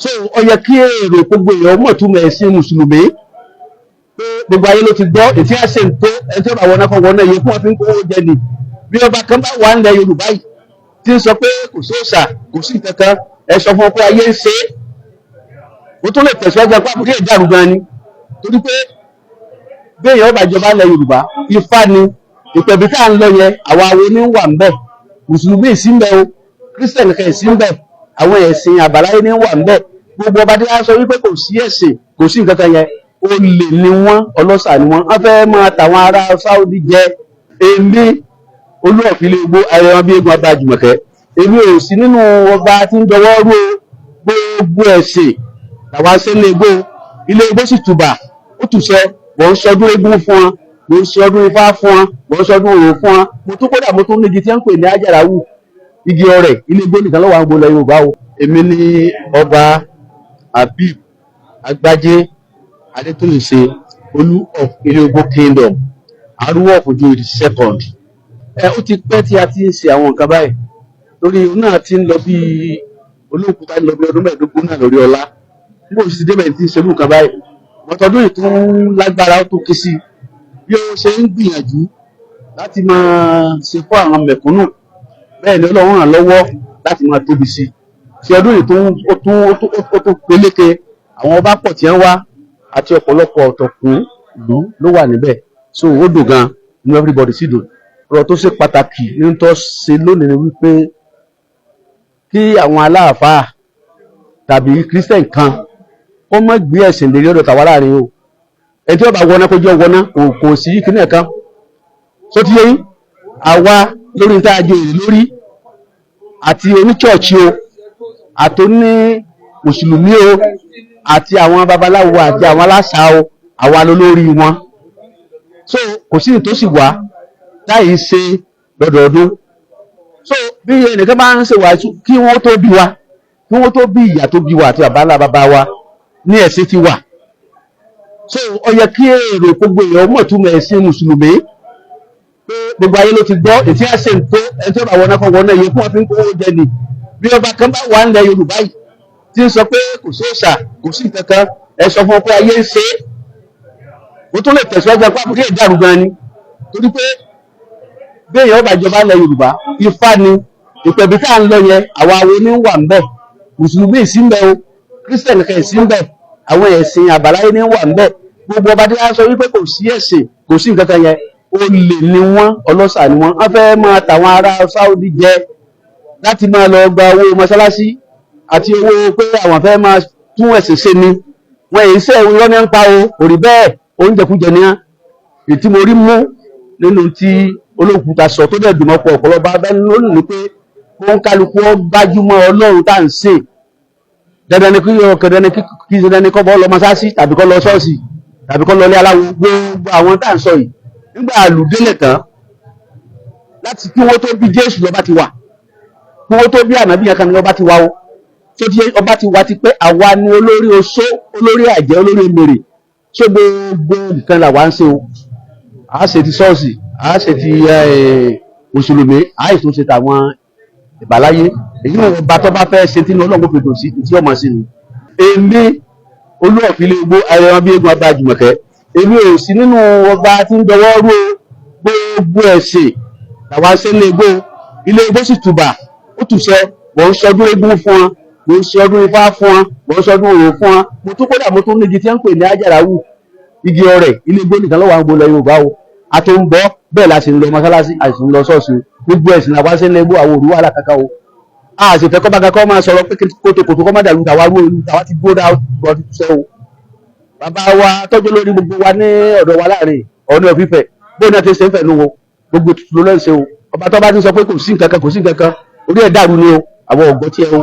So ó yẹ kí èrò gbogbo èèyàn mọ̀ túmọ̀ ẹ̀sìn mùsùlùmí, pé gbogbo ayé ló ti gbọ́ ètí àṣẹ ń tó ẹni tí ó bá wọná kọ́ wọná. Iye fún wọn fi ń kówó jẹ ni. Bí ọba kan bá wà nílẹ̀ Yorùbá yìí tí ń sọ pé kò sóòṣà, kò sí nǹkan kan, ẹ sọ fún ọ pé ayé ń ṣe é. Ó tún lè tẹ̀síwájú pé àbúrò ìdàrú gan ni, torí pé bí èèyàn bá jọba ilẹ̀ Yorùbá, Ifá ni. Ìpẹ̀bí tá à ń lọ yẹn, àwa awo ní wà ń bẹ̀. Mùsùlùmí sí ń bẹ̀ o, Christian kan sí ń bẹ̀, àwọn ẹ̀sìn àbáláyé ní wà ń bẹ̀. Gbogbo ọba tí wọ́n sọ wípé kò sí ẹ̀sìn, kò sí nǹkan kan yẹn, olè ni wọ́n, ọlọ́ṣà ni wọ́n. Wọ́n fẹ́ máa tàwọn ará Saudi jẹ. Èmi Olúọ̀fìlẹ̀ Igbó ayẹyẹ bí eégún ọba Jùmọ̀kẹ́, èmi ò sí nínú ọba tí ń dọwọ́ rú o. Gbogbo ẹ̀sìn làwọn ṣe ń lé igbó. Ilé igbó sì tùbà, ó tùṣẹ. Mò ń sọdún eégún fún wọn, mò ń sọdún Ifá fún wọn, mò ń sọdún Òrò fún wọn. Mo tún kódà mo tún ní igi tí wọ́n ń pè ní ájàráwù, igi ọrẹ. Ilé igbó nìkan ló wà ń gbolẹ̀ Yorùbá o. Èmi ní Ọba Habib Agbájé Adétúnṣe, Olú of Ilé Igbó Kingdom, Arúwọ̀ of Ojú the second. Ẹ ó ti pẹ́ tí a ti ń ṣe àwọn nǹkan báyìí lórí òun náà, ti ń lọ bí olóòkúta, ń lọ bí ọdún 15 náà lórí ọlá. Nígbà òsì débẹ̀ tí ń ṣerú nǹkan báyìí, mọ́tọ́dún yìí tún lágbára, ó tún ké sí bí ó ṣe ń gbìyànjú láti máa ṣe fún àwọn mẹ̀kúnnù. Bẹ́ẹ̀ ni Ọlọ́run ràn lọ́wọ́ láti máa tóbi sí i. Tí ọdún yìí tún ó tún peléke. Àwọn ọba pọ̀ tí wọ́n wá àti ọ̀pọ̀lọpọ̀ ọ̀tọ̀kùn ìlú ló wà níbẹ̀. So ó dùn gan, inú everybody sì dùn. Ọ̀rọ̀ tó ṣe pàtàkì ní tó ṣe lónìí ni wípé kí àwọn aláàfáà tàbí Christian kan kó má gbé ẹ̀sìn lérí ọ̀dọ̀ tàwa láàrin o. Ẹni tí ó bá wọná, kó jẹ́ wọná. Kò sí kíní ẹ̀kan tó ti yé yín. Àwa lórí tá a jẹ èrè lórí àti oníchọ́ọ̀chì o, àti oní mùsùlùmí o, àti àwọn babaláwo àti àwọn aláṣà o, àwa lólórí wọn. So kò sí ní tó sì wá táyì ṣe lọ́dọọdún. So bí ẹnìkan bá ń ṣe wàásù, kí wọ́n tó bí wa, kí wọ́n tó bí ìyá tó bí wa àti bàbá ńlá bàbá wa ní ẹ̀sìn ti wà. So ó yẹ kí èrò gbogbo èèyàn mọ̀ túmọ̀ ẹ̀sìn mùsùlùmí, pé gbogbo ayé ló ti gbọ́ ètí àṣẹ ń tó ẹni tí ó bá wọná kọ́ wọná. Iye fún wọn fi ń kówó jẹ ni. Bí ọba kan bá wà nílẹ̀ Yorùbá yìí tí ń sọ pé kò sóòṣà, kò sí nǹkan kan, ẹ sọ fún ọ pé ayé ń ṣe é. Ó tún lè tẹ̀síwájú pé àbúrò ìdàrú gan ni, torí pé bí èèyàn bá jọba ilẹ̀ Yorùbá, Ifá ni. Ìpẹ̀bí tá à ń lọ yẹn, àwa awo ní wà ń bẹ̀. Mùsùlùmí sí ń bẹ̀ o, Christian kan sí ń bẹ̀, àwọn ẹ̀sìn àbáláyé ní wà ń bẹ̀. Gbogbo ọba tí wọ́n sọ wípé kò sí ẹ̀sìn, kò sí nǹkan kan yẹn, olè ni wọ́n, ọlọ́ṣà ni wọ́n. Wọ́n fẹ́ máa tàwọn ará Saudi jẹ láti máa lọ gba owó mọ́sálásí àti owó pé àwọn fẹ́ máa tún ẹ̀sìn ṣe ni. Wọ́n èyí sẹ́ irọ́ ní ń pa o, kò rí bẹ́ẹ̀. Oúnjẹ kújẹ ní á. Ètí mo rí mú nínú tí olókùúta sọ tó dẹ̀ dùn mọ́pọ̀ ọ̀pọ̀lọpọ̀ abẹ́ lónìí ni pé kó ń kálukú ọ gbájúmọ́ Ọlọ́run tá à ń sìn. Dandan ni kí dandan ni kí dandan ni kọ́ bọ́ lọ mọ́sáàsì tàbí kọ́ lọ ṣọ́ọ̀ṣì tàbí kọ́ lọ ilé aláwo. Gbogbo àwọn tá à ń sọ yìí, nígbà àlùdélẹ̀ tán, láti kí wọ́n tó bí Jésù lọ́ba ti wà, kí wọ́n tó bí ànábì yẹn kan ní ọba ti wà o. Tó ti ọba ti wà ti pé àwa ni olórí oṣó, olórí àjẹ́, olórí emèrè. Ṣé gbogbo nǹkan làwa ń ṣe o? À á ṣe ti ṣọ́ọ̀ṣì, à á ṣe ti mùsùlùmí, à á sì tún ṣe tàwọn ìbáláyé. Èyí wọn ọba tó bá fẹ́ ṣe tí inú Ọlọ́run fi dùn sí tí ọmọ sí ni. Èmi Olúọ̀fìlẹ̀ Igbó ayẹyẹ bí eégún ọba Jùmọ̀kẹ́, èmi ò sí nínú ọba tí ń dọwọ́ rú o. Gbogbo ẹ̀sìn làwa ṣe ń lé igbó. Ilé igbó sì tùbà, ó tùṣẹ. Mò ń sọdún eégún fún wọn, mò ń sọdún Ifá fún wọn, mò ń sọdún Òrò fún wọn. Mo tún kódà mo tún ní igi tí wọ́n ń pè ní ájàráwù, igi ọrẹ. Ilé igbó nìkan ló wà ń gbolẹ̀ Yorùbá o. A tó ń bọ́ bẹ́ẹ̀ la sì ń lọ mọ́sálásí, a sì ń lọ ṣọ́ọ̀ṣì o. Gbogbo ẹ̀sìn làwa ṣe ń lé igbó. Àwọn òru wàhálà kankan o. A sì fẹ́ kọ́ bá kankan máa sọ̀rọ̀ pé kótókòtò kọ́ má dàrú tàwa rú olú tàwa ti gbó dáa gbọ́ ti sẹ́ o. Bàbá wa tọ́jú lórí gbogbo wa ní ọ̀dọ̀ wa láàrin Ọọ̀ni of Ifẹ̀, bóun náà ti ṣe ń fẹ̀ nù o, gbogbo tuntun ló ń ṣe o. Ọba tó bá ti sọ pé kò sí nǹkan kan, kò sí nǹkan kan, orí ẹ̀ dàrú ni o. Àwọn ọ̀gbọ́n tiẹ̀ o.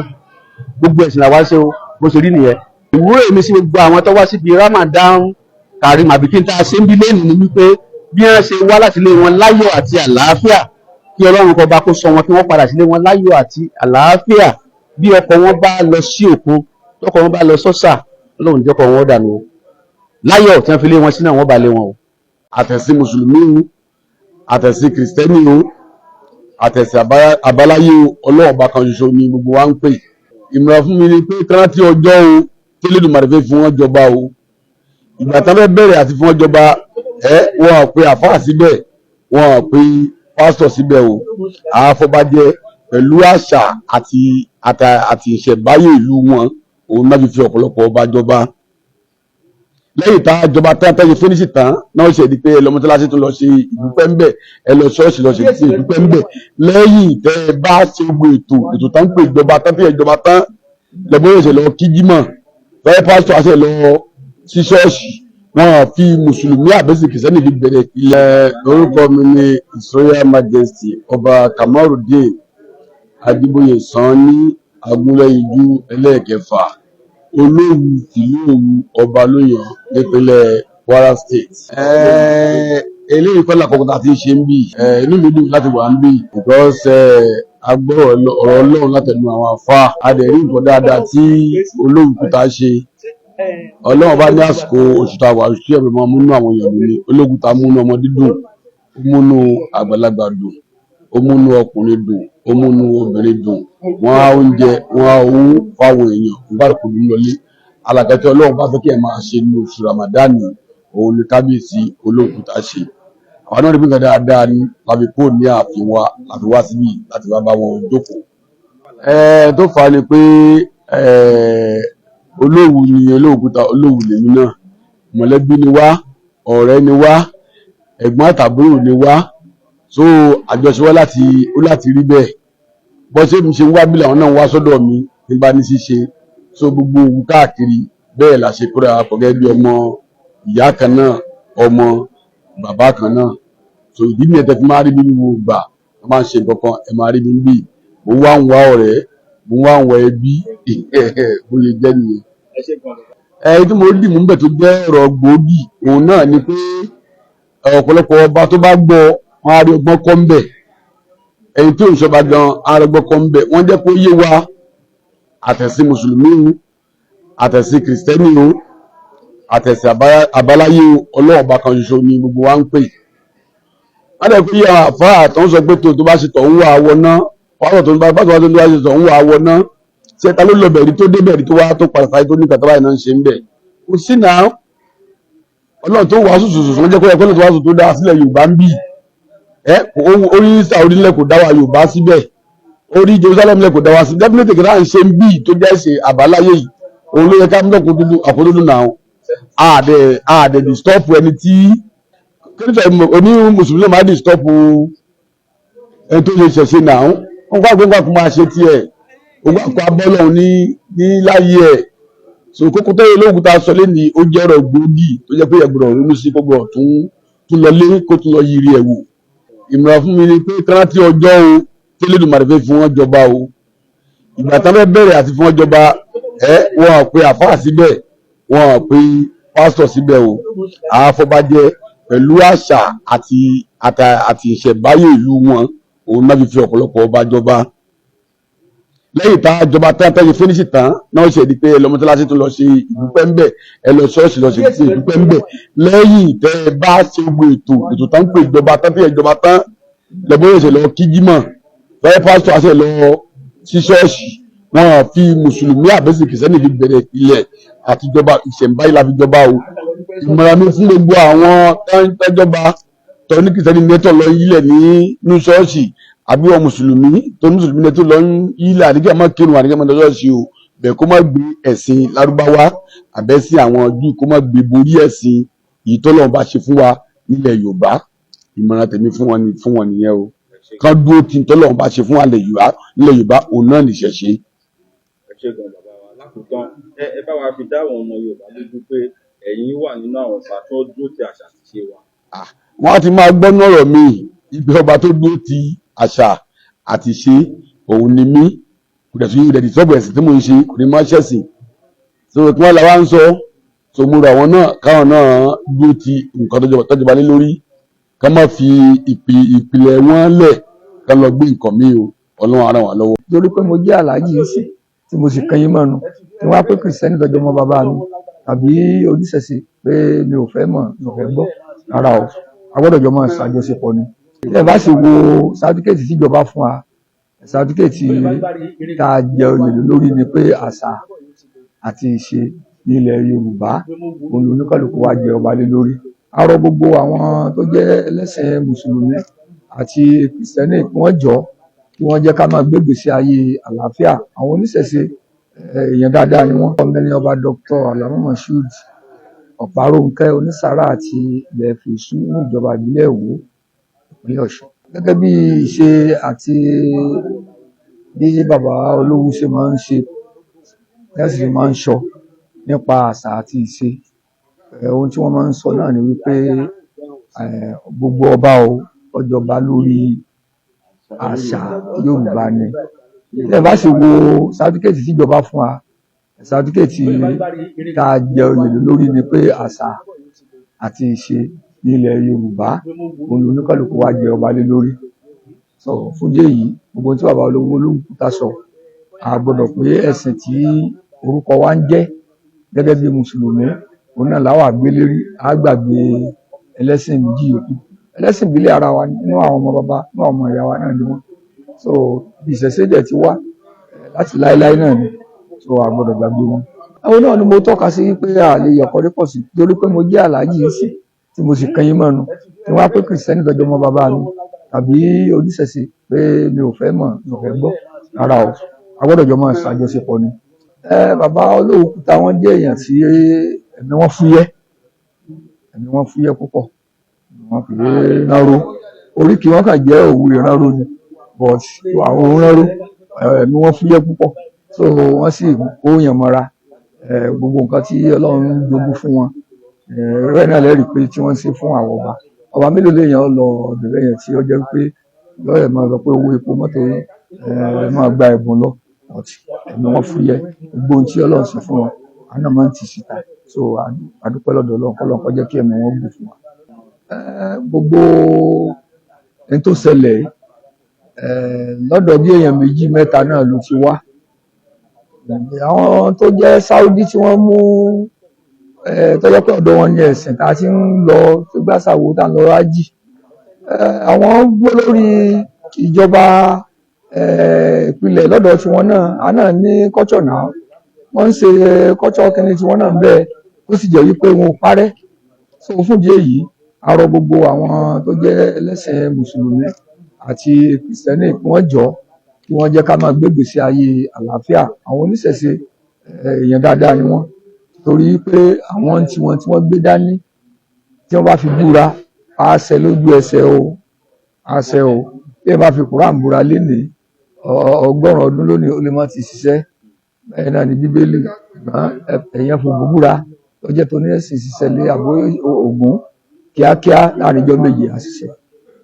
Gbogbo ẹ̀sìn làwa ń ṣe o. Bó ṣe rí nìyẹn. Ìwúrò èmi sí gbogbo àwọn tó wá síbi Ramadan Kareem àbí kí n tá a ṣe ń bí lẹ́nu ni wípé bí wọ́n ṣe wá láti ilé wọn láyọ̀ àti àlàáfíà, kí Ọlọ́run kó bá kó sọ wọn, kí wọ́n padà sílé wọn láyọ̀ àti àlàáfíà. Bí ọkọ̀ wọn bá lọ sí òkun, tọkọ̀ wọn bá lọ sọ́sà, Ọlọ́run jẹ́ kọ́ wọn dànù o. Láyọ̀ tí wọ́n fi lé wọn sínú, àwọn bá lé wọn o. Àtẹ̀sìn mùsùlùmí o, àtẹ̀sìn Christian o, àtẹ̀sìn àbáláyé o, Ọlọ́run ọba kan ṣoṣo ni gbogbo wa ń pè. Ìmọ̀ràn fún mi ni pé kárántì ọjọ́ o tẹ́lẹ̀dùmarè fẹ́ fún wọn jọba o. Ìgbà tán fẹ́ bẹ̀rẹ̀ àti fún wọn jọba, ẹ wọn à pé àfáà síbẹ̀, wọn à pé pásítọ̀ síbẹ̀ o. Àwọn afọbajẹ pẹ̀lú àṣà àti ìṣẹ̀báyé ìlú wọn, òun náà fi fi ọ̀pọ̀lọpọ̀ ọba jọba. Lẹ́yìn tá a jọba tán, tán ṣe fínísì tán náà, ṣe di pé ẹ lọ mọ́sálásí tó lọ ṣe ìdúpẹ́ ńbẹ̀, ẹ lọ ṣọ́ọ̀ṣì lọ ṣe ìdúpẹ́ ńbẹ̀. Lẹ́yìn tẹ́ ẹ bá ṣe gbogbo ètò tán ń pè ìjọba tán, tí ẹ jọba tán, lẹ́gbọ́n ṣe lọ kí jímọ̀, fẹ́ pásítọ̀ àṣẹ lọ sí ṣọ́ọ̀ṣì. Wọn fi mùsùlùmí àbẹ́sì kìrìsìtẹ́nì fi bẹ̀rẹ̀ ilẹ̀. Orúkọ mi ni His Royal Majesty Ọba Kamarudeen Ajíbóyè Sanni Agúnlẹ́yinjú ẹlẹ́ẹ̀kẹfà, Olówu tìlú Òwu, ọba lóyàn nípínlẹ̀ Kwara State. Eléyìí kọ́ lákòókò tá a ti ń ṣe ń bì. Inú mi dùn láti wà ń bì because a gbọ́ ọ̀rọ̀ Ọlọ́run látẹnu àwọn àfáà, a dẹ̀ rí nǹkan dáadáa tí Olówu Kúta ṣe. Ọlọ́run bá ní àsìkò oṣù tá a wà, oṣù tí ẹ̀rọ máa múnú àwọn èèyàn dùn ni. Olówu ta múnú ọmọdé dùn, ó múnú àgbàlagbà dùn, ó múnú ọkùnrin dùn, ó múnú obìnrin dùn. Wọ́n á oúnjẹ, wọ́n á owó fáwọn èèyàn nígbà tó ń lọlé. Alàkẹ́tẹ́ Ọlọ́run bá fẹ́ kí ẹ máa ṣe ní oṣù Ramadan, òun ni kábíyèsí Olówu Kúta ṣe. Àwọn náà rí pé nǹkan dáadáa ni láfi kúrò ní ààfin wa láti wá síbí láti wá bá wọn jókòó. Tó fà á ni pé Olówu ni Olówu Kúta, Olówu lèmi náà. Mọ̀lẹ́bí ni wá, ọ̀rẹ́ ni wá, ẹ̀gbọ́n àtàbúrò ni wá. So àjọṣe wa láti ó láti rí bẹ́ẹ̀. Bọ́ ṣé mi ṣe ń wá bí làwọn náà ń wá sọ́dọ̀ mi ní bá ní ṣíṣe. So gbogbo òwú káàkiri bẹ́ẹ̀ la ṣe kóra pọ̀ gẹ́gẹ́ bí ọmọ ìyá kan náà, ọmọ bàbá kan náà. So ìdí nìyẹn tẹ́ fi máa rí mi ní gbogbo ìgbà wọ́n máa ń ṣe nǹkan kan, ẹ máa rí mi níbí. Mo wá ń wá ọ̀rẹ́, mo wá ń wá ẹbí, bó ṣe jẹ́ nìyẹn. Ẹ tí mo dì mú bẹ̀ tó jẹ́ ọ̀rọ̀ gbòógì, òun náà ni pé ọ̀pọ̀lọpọ̀ ọba tó bá gbọ́, wọn á rí ọgbọ́n kọ́ ń bẹ̀. Ẹni tí òun ṣọba gan á rí ọgbọ́n kọ́ ń bẹ̀. Wọ́n jẹ́ kó yé wa, àtẹ̀sìn mùsùlùmí o, àtẹ̀sìn kìrìsìtẹ́nì o, àtẹ̀sìn àbáláyé o, Ọlọ́run ọba kan ṣoṣo ni gbogbo wa ń pè. Wọ́n dẹ̀ fi àwọn àfáà tó ń sọ pé tó bá ṣe tọ̀ ń wà wọná, pásítọ̀ tó ń bá pásítọ̀ tó bá ṣe tọ̀ ń wà wọná. Ṣé ta ló lọ bẹ̀rí tó dé bẹ̀rí tó wá tó padà sáyé tó ní kàtà báyìí náà ń ṣe ń bẹ̀? Kò sí náà. Ọlọ́run tó wàásù sùsù, wọ́n jẹ́ kó yẹ kó lè tó wàásù tó dá sílẹ̀ Yorùbá ń bì. Ẹ orí Saudi lẹ̀ kò dá wa Yorùbá síbẹ̀, orí Jerusalem lẹ̀ kò dá wa sí. Definitely kí náà ń ṣe ń bì tó jẹ́ ṣe àbáláyé yìí, òun ló yẹ ká múlò àkódúdú náà. Àdẹ disturb ẹni tí oní mùsùlùmí náà máa disturb ẹni tó ṣe ṣẹ̀ṣẹ̀ náà. Wọ́n kó àgbẹ̀ǹgbà kó máa ṣe tiẹ̀, òun kó abọ́lọ́hún ní láyé ẹ̀. So kókó tó yẹ lóògùn tá a sọ lé ní, ó jẹ́ ọ̀rọ̀ gbòógì tó jẹ́ pé ẹ gbọ́dọ̀ ronú sí, kó gbọ́dọ̀ tún lọ lé, kó tún lọ yiri ẹ̀ wò. Ìmọ̀ràn fún mi ni pé kárántì ọjọ́ o tẹ́lẹ̀dùmarè fẹ́ fún wọn jọba o. Ìgbà tán fẹ́ bẹ̀rẹ̀ àti fún wọn jọba, ẹ wọn à pé àfáà síbẹ̀, wọn à pé pásítọ̀ síbẹ̀ o. Àwọn afọbajẹ pẹ̀lú àṣà àti ìṣẹ̀báyé ìlú wọn, òun náà fi fi ọ̀pọ̀lọpọ̀ ọba jọba. Lẹ́yìn tá a jọba tán, tán ṣe fínísì tán náà, ṣe di pé ẹ lọ mọ́sálásí tó lọ ṣe ìdúpẹ́ ńbẹ̀, ẹ lọ ṣọ́ọ̀ṣì lọ ṣe ìdúpẹ́ ńbẹ̀. Lẹ́yìn tẹ́ ẹ bá ṣe gbogbo ètò tán ń pè ìjọba tán, tí ẹ jọba tán, lẹ́gbọ́n ṣe lọ kí jímọ̀, fẹ́ pásítọ̀ àṣẹ lọ sí ṣọ́ọ̀ṣì. Wọn fi mùsùlùmí àbẹ́sì kìrìsìtẹ́nì fi bẹ̀rẹ̀ ilẹ̀ àtijọba. Ìṣẹ̀ǹbáyé la fi jọba o. Ìmọ̀ràn mi fún gbogbo àwọn tọ́jọba tọ́ ní kìrìsìtẹ́nì nẹ́tọ̀ lọ yílẹ̀ ní ṣọ́ọ̀ṣì, àbí wọn mùsùlùmí tó mùsùlùmí nẹ́tọ̀ lọ yílẹ̀, àdìgẹ́ máa kírun, àdìgẹ́ máa lọ ṣọ́ọ̀ṣì o, bẹ́ẹ̀ kó má gbé ẹ̀sìn lárúbáwá àbẹ́sìn àwọn Júù, kó má gbé borí ẹ̀sìn èyí tọ́lọ́run bá ṣe fún wa nílẹ̀ Yorùbá. Ìmọ̀ràn tèmi fún wọn nìyẹn o. Kán dúró tí tọ́lọ́run bá ṣe fún wa nílẹ̀ Yorùbá, òun náà nìṣẹ̀ṣe. Ẹ ṣé gan, bàbá wa. Lákòótán, ẹ bá wa fi dá àwọn ọmọ Yorùbá lójú pé ẹ̀yin wà nínú àwọn ọba tó dúró ti àṣà àti ìṣe wa. Wọ́n á ti máa gbọ́ nọ̀rọ̀ mi ìgbé ọba tó dúró ti àṣà àti ìṣe òun ni mí. Kò dẹ̀ tún yí ìdẹ̀dì sọ́ọ̀bù ẹ̀sìn tí mò ń ṣe, kò ní máa ṣẹ̀sìn. So kí wọ́n la wá ń sọ. So mo rọ̀ àwọn náà, káwọn náà dúró ti nǹkan tọ́jọba lé lórí, ká má fi ìpìlẹ̀ wọn lẹ̀ ká lọ gbé nǹkan míì o. Ọlọ́run á ràn wá lọ́wọ́. Torí pé mo jẹ́ aláàjì yìí sí tí mo sì kẹyìn mọ́nu tí wọ́n á pé kìrìsìtẹ́nì lọ́jọ́ mọ́ bàbá mi tàbí oníṣẹ̀ṣe pé mi ò fẹ́ mọ̀, mi ò fẹ́ gbọ́ rárá o. A gbọ́dọ̀ jọ máa ṣàjọṣepọ̀ ni. Ẹ bá sì wo sátífíkẹ́tì tíjọba fún wa. Sátífíkẹ́ẹ̀tì tá a jẹ oyè lé lórí ni pé àṣà àti ìṣe ní ilẹ̀ Yorùbá òun lóníkálùkù wa jẹ ọba lé lórí. A rọ gbogbo àwọn tó jẹ́ ẹlẹ́sìn mùsùlùmí àti kìrìsìtẹ́nì kí wọ́n jọ̀ọ́, kí wọ́n jẹ́ ká máa gbégbèsè ayé àlàáfíà. Àwọn oníṣẹ̀ṣe, èèyàn dáadáa ni wọ́n. Ọmọ ẹni ọba Dr. Alao Moshood Ọ̀párónkẹ́ Onísàárà àti ilẹ̀ Fèsù ní ìjọba ìbílẹ̀ Ìwó, ìpínlẹ̀ Ọ̀ṣun. Gẹ́gẹ́ bí ìṣe àti bí bàbá Olówu ṣe máa ń ṣe, bẹ́ẹ̀ sì máa ń sọ nípa àṣà àti ìṣe, ohun tí wọ́n máa ń sọ náà ni wípé gbogbo ọba o, ọjọba lórí àṣà Yorùbá ni. Tí ẹ bá sì wo sátífíkẹ́ẹ̀tì tíjọba fún wa, sátífíkẹ́ẹ̀tì tá a jẹ oyè lé lórí ni pé àṣà àti ìṣe ní ilẹ̀ Yorùbá òun lóníkálùkù wa jẹ ọba lé lórí. So fún ìdí èyí, gbogbo ohun tí bàbá Olówu Olówùkúta sọ, a gbọ́dọ̀ pé ẹ̀sìn tí orúkọ wa ń jẹ́ gẹ́gẹ́ bí mùsùlùmí òun náà láwà gbé lérí, á gbàgbé ẹlẹ́sìn méjì yòókù. Ẹlẹ́sìn ìbílẹ̀ ara wa nínú àwọn ọmọ bàbá, nínú àwọn ọmọ ìyá wa náà ni wọ́n. So ìṣẹ̀ṣe dẹ̀ ti wá láti láéláé náà ni, so a gbọ́dọ̀ gbàgbé wọn. Àwọn náà ni mo tọ́ka sí pé a lè yọ̀kọ́ pọ̀ sí torí pé mo jẹ́ aláàjì sí tí mo sì kan yín mọ́nu tí wọ́n á pé kìrìsìtẹ́nì lọ́jọ́ mọ́ bàbá mi tàbí oníṣẹ̀ṣe pé mi ò fẹ́ mọ̀, mi ò fẹ́ gbọ́. Rárá o, a gbọ́dọ̀ jọ máa ṣàjọṣepọ̀ ni. Bàbá Olówu-Kúta wọ́n jẹ́ èèyàn tí ẹ̀mí wọn fúyẹ́, ẹ̀mí wọn fúyẹ́ púpọ̀. Wọn kì í ránró, oríkì wọn kàn jẹ́ òwú ìránró ni, but àwọn òun ránró, ẹ̀mí wọn fúyẹ́ púpọ̀. So wọ́n sì kó èèyàn mọ́ra. Gbogbo nǹkan tí Ọlọ́run jogún fún wọn rẹ̀ náà lẹ́rìí pé tí wọ́n ń ṣe fún àwọn ọba. Ọba mélòó lèèyàn lọ ọ̀dọ̀ lẹ́yìn tí ó jẹ́ pé lọ́yẹ̀ máa sọ pé owó epo mọ́tò máa gba ẹ̀bùn lọ, but ẹ̀mí wọn fúyẹ́. Gbogbo ohun tí Ọlọ́run ṣe fún wọn, àwọn náà máa ń tì síta. So a dúpẹ́ lọ́dọ̀ Ọlọ́run, kọ́lọ́run kó jẹ́ kí ẹ̀mí wọn gùn fún wa. Gbogbo ohun tó ṣẹlẹ̀ lọ́dọ̀ bí èèyàn méjì mẹ́ta náà ló ti wá. Àwọn tó jẹ́ Saudi tí wọ́n mú, tó jẹ́ pé ọ̀dọ̀ wọn ní ẹ̀sìn tá a ti ń lọ tó gbàsàwò tá a ń lọ rájì, àwọn gbó lórí ìjọba ìpìlẹ̀ lọ́dọ̀ tiwọn náà. A náà ní culture náà, wọ́n ń ṣe culture kínní tiwọn náà ń bẹ, tó sì jẹ́ wípé wọn ò parẹ́. So fún ìdí èyí, a rọ gbogbo àwọn tó jẹ́ ẹlẹ́sìn mùsùlùmí àti kìrìsìtẹ́nì kí wọ́n jọ̀ọ́, kí wọ́n jẹ́ ká máa gbégbèsè ayé àlàáfíà. Àwọn oníṣẹ̀ṣe, èèyàn dáadáa ni wọ́n, torí pé àwọn tiwọn tí wọ́n gbé dání tí wọ́n bá fi búra, á ṣẹ lójú ẹsẹ̀ o, á ṣẹ o. Bí ẹ bá fi Quran búra lénìí, 100 ọdún lónìí, ó lè má ti ṣiṣẹ́. Bẹ́ẹ̀ náà ni Bíbélì. Ṣùgbọ́n ẹ̀yàn fògùn búra tó jẹ́ tó ní ẹ̀sìn ṣiṣẹ́ lé àbó Ògún kíákíá láàrin ijọ́ 7 á ṣiṣẹ́.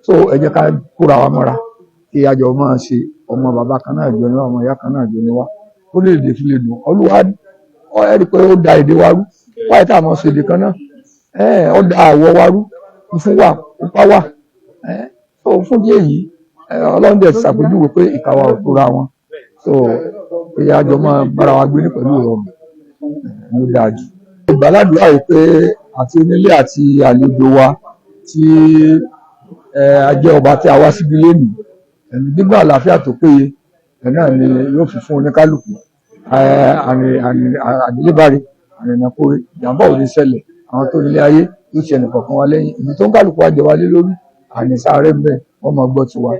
So ẹ jẹ́ ká kóra wa mọ́ra kí a jọ máa ṣe ọmọ bàbá kan náà jọ ní wá, ọmọ ìyá kan náà jọ ní wá, ó lè dè fi lè dùn. Olúwa ẹ rí i pé ó da èdè wa rú wáyé tá a mọ̀ ṣe èdè kan náà, ó da àwọ̀ wa rú, funfun wà, pupa wà. So fún díẹ̀ yìí, Ọlọ́run dẹ̀ ṣàpèjúwe pé ìka wa ò tóra wọn. So pé a jọ máa bára wa gbé ní pẹ̀lú ìrọ̀rùn ló dáa jù. Ìgbàládùra yìí pé àti onílé àti àlejò wa tí a jẹ́ ọba tí a wá síbí lénìí, ẹ̀mí gbígbà àlàáfíà tó péye ẹ̀ náà ni yóò fi fún oníkálukú. Àdélébáre àrìnàkóre, ìjàmbá ò ní ṣẹlẹ̀. Àwọn tó nílé ayé yóò ti ẹnìkọ̀ọ̀kan wa lẹ́yìn. Ìlú tó ń kálukú wa jọba lé lórí, àní sáré ń bẹ̀, wọ́n máa gbọ́ tiwa.